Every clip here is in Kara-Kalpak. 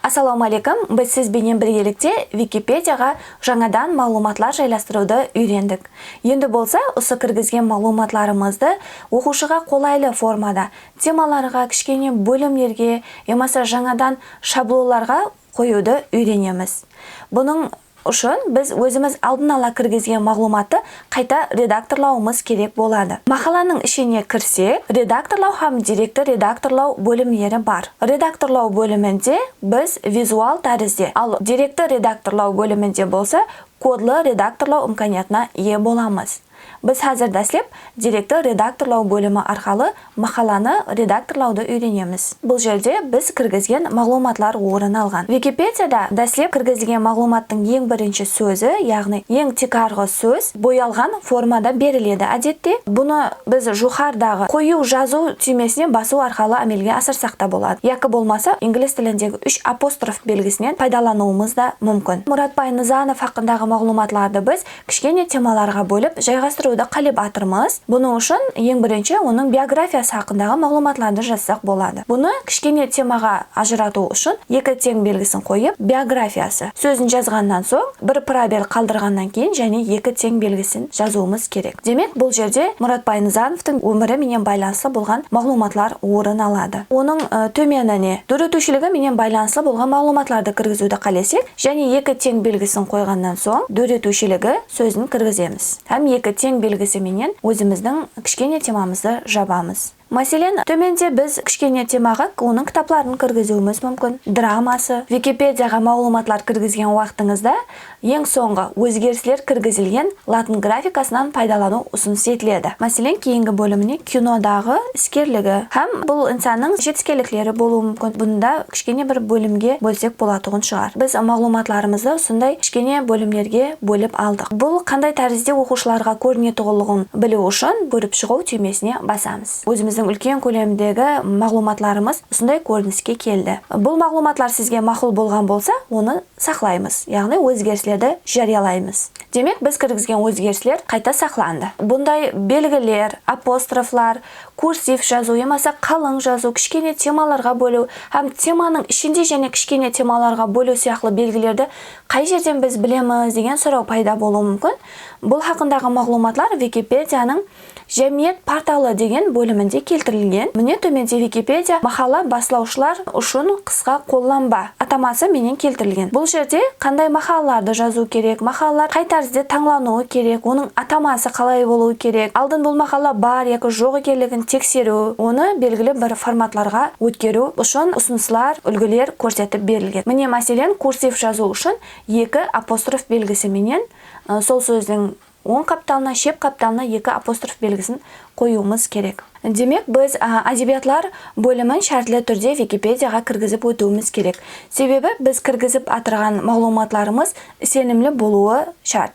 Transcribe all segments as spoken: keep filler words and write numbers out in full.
Assalawma áleykum. Biz siz benen birgelikte Wikipediaǵa jańadan maǵlıwmatlar jaylastırıwdı úyrendik. Endi bolsa usı kirgizgen maǵlıwmatlarımızdı oqıwshıǵa qolaylı formada, temalarǵa, kishkene bólimlerge yamasa jańadan shablonlarǵa qoyıwdı úyrenemiz. Bunıń ushın biz ózimiz aldın ala kirgizgen maǵlıwmattı qayta redaktorlawımız kerek boladı. Maqalanıń ishine kirsek, redaktorlaw hám derekti redaktorlaw bólimleri bar. Redaktorlaw bóliminde biz vizual tárizde, al derekti redaktorlaw bóliminde bolsa kodlı redaktorlaw imkaniyatına iye bolamız. Biz házir dáslep derekti redaktorlaw bólimi arqalı maqalanı redaktorlawdı úyrenemiz. Bul jerde biz kirgizgen maǵlıwmatlar orın alǵan. Wikipediada dáslep kirgizilgen maǵlıwmattıń eń birinshi sózi, yaǵnıy eń tiykarǵı sóz boyalǵan formada beriledi, ádette. Bunı biz joqarıdaǵı qoyıw jazıw túymesine basıw arqalı ámelge asırsaq ta boladı. Yaki bolmasa, inglis tilindegi úsh apostrof belgisinen paydalanıwımız da múmkin. Muratbay Nızanov haqqındaǵı maǵlıwmatlardı biz kishkene temalarǵa bólip jayǵastırıwdı qálep atırmız. Bunıń ushın eń birinshi onıń biografiyası haqqındaǵı maǵlıwmatlardı jazsaq boladı. Bunı kishkene temaǵa ajıratıw ushın eki teń belgisin qoyıp, biografiyası sózin jazǵannan soń, bir probel qaldırǵannan keyin jáne eki teń belgisin jazıwımız kerek. Demek, bul jerde Muratbay Nızanovtıń ómiri menen baylanıslı bolǵan maǵlıwmatlar orın aladı. Onıń, e, tómenine dóretiwshiligi menen baylanıslı bolǵan maǵlıwmatlardı kirgiziwdi qálesek, jáne eki teń belgisin qoyǵannan soń, dóretiwshiligi sózin kirgizemiz hám eki teń belgisi menen ózimizdiń kishkene temamızdı jabamız. Máselen, tómende biz kishkene temaǵa onıń kitapların kirgiziwimiz múmkin. Draması. Wikipediaǵa maǵlıwmatlar kirgizgen waqtıńızda eń sońǵı ózgerisler kirgizilgen latın grafikasınan paydalanıw usınıs etiledi. Máselen, keyingi bólimine kinodaǵı iskerligi hám bul insannıń jetiskenlikleri bolıwı múmkin. Bunı da kishkene bir bólimge bólsek bolatuǵın shıǵar. Biz maǵlıwmatlarımızdı usınday kishkene bólimlerge bólip aldıq. Bul qanday tárizde oqıwshılarǵa kórinetuǵınlıǵın biliw ushın kórip shıǵıw túymesine basamız. Ózimizdiń úlken kólemdegi maǵlıwmatlarımız usınday kóriniske keldi. Bul maǵlıwmatlar sizge maqul bolǵan bolsa, onı saqlaymız, yaǵnıy ózgerislerdi járiyalaymız. Demek, biz kirgizgen ózgerisler qayta saqlandı. Bunday belgiler, apostroflar, kursiv jazıw yamasa qalıń jazıw, kishkene temalarǵa bóliw hám temanıń ishinde jáne kishkene temalarǵa bóliw sıyaqlı belgilerdi qay jerden biz bilemiz degen soraw payda bolıwı múmkin. Bul haqqındaǵı maǵlıwmatlar Wikipedianıń Jámiyet portalı degen bóliminde keltirilgen. Mine, tómende Wikipedia maqala baslawshılar ushın qısqa qollanba ataması menen keltirilgen. Bul jerde qanday maqalalardı jazıw kerek, maqalalar qay tárizde tańlanıwı kerek, onıń ataması qalay bolıwı kerek, aldın bul maqala bar yaki joq ekenligin tekseriw, onı belgili bir formatlarǵa ótkeriw ushın usınıslar, úlgiler kórsetip berilgen. Mine, máselen, kursiv jazıw ushın eki apostrof belgisi menen, ı, sol sózdiń oń qaptalına, shep qaptalına eki apostrof belgisin qoyıwımız kerek. Demek, biz, a, ádebiyatlar bólimin shártli túrde Wikipediaǵa kirgizip ótiwimiz kerek. Sebebi biz kirgizip atırǵan maǵlıwmatlarımız isenimli bolıwı shárt.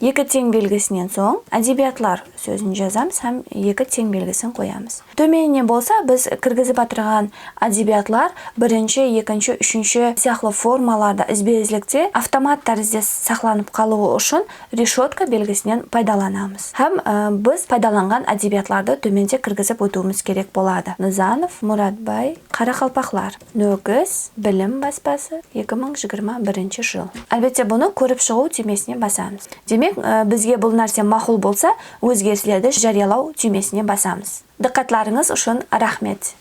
Eki teń belgisinen soń ádebiyatlar sózin jazamız hám eki teń belgisin qoyamız. Tómenine bolsa biz kirgizip atırǵan ádebiyatlar birinshi, ekinshi, úshinshi sıyaqlı formalarda izbe-izlikte avtomat tárizde saqlanıp qalıwı ushın reshotka belgisinen paydalanamız. Hám, ı, biz paydalanǵan ádebiyatlardı tómende kirgizip ótiwimiz kerek boladı. Nızanov Muratbay, Qaraqalpaqlar, Nókis, Bilim baspası, eki mıń jigirma birinshi jıl. Álbette, bunı kórip shıǵıw túymesine basamız. Demek, ı, bizge bul nárse maqul bolsa, ózgerislerdi járiyalaw túymesine basamız. Dıqqatlarıńız ushın raxmet.